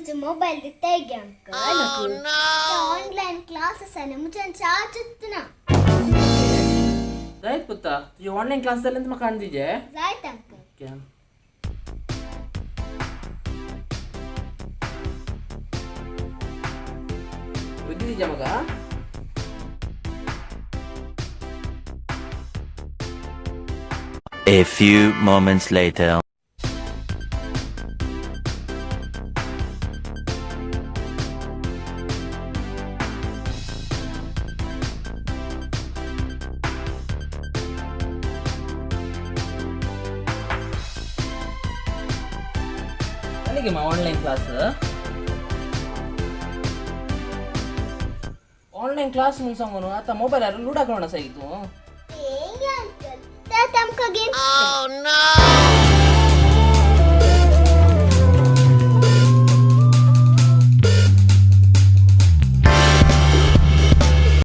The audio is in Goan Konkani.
मुझे मोबाईल दिताय गे अंकल. ऑनलाईन क्लास आसा न्ही, मुझ्यान चार्ज ना. जायत पुता, तुझे ऑनलाईन क्लास जाल्यार म्हाका आनी दिजे. जायत अंकल. ओके. बुद्धी दिजा म्हाका. A few moments later. जालें गे ऑनलाईन क्लास? ऑनलाईन क्लास म्हणून सांगून आता मोबायलार लुडा खेळून आसा तूं. अंकल, त्यात आमकां गेम.